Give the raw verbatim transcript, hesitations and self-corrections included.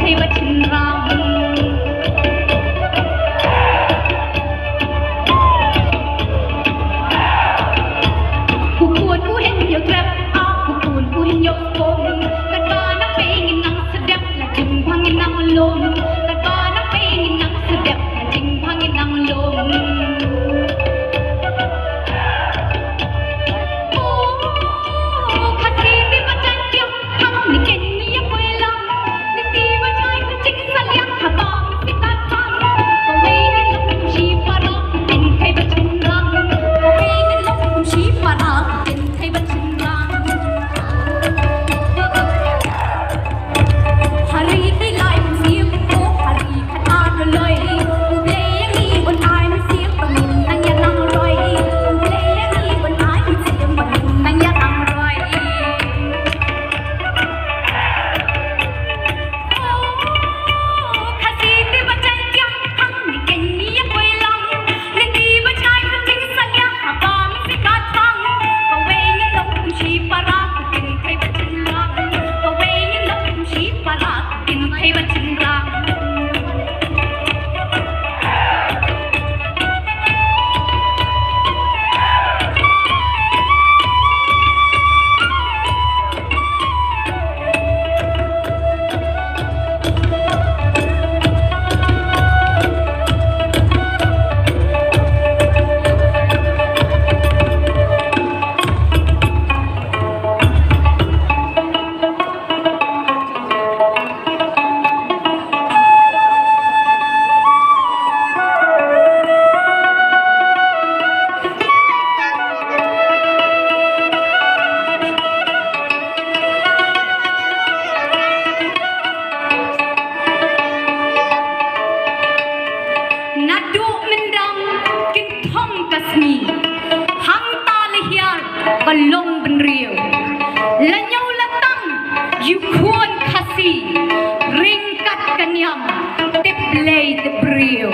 Te ba chynrang. Ku khun u hin ïoh trep, ah, ku khun u hin ïoh skon. Katba nang pei ngin nang sdep, la jingbha ngin nang lum. Katba nang pei ngin nang sdep, la jingbha ngin nang lum. Naduh mynta kin thong ka sngi, hangta la hiar ba long bynriew. La ñiew la tang ïa u khun Khasi, ryngkat ka niam tip Blei tip briew.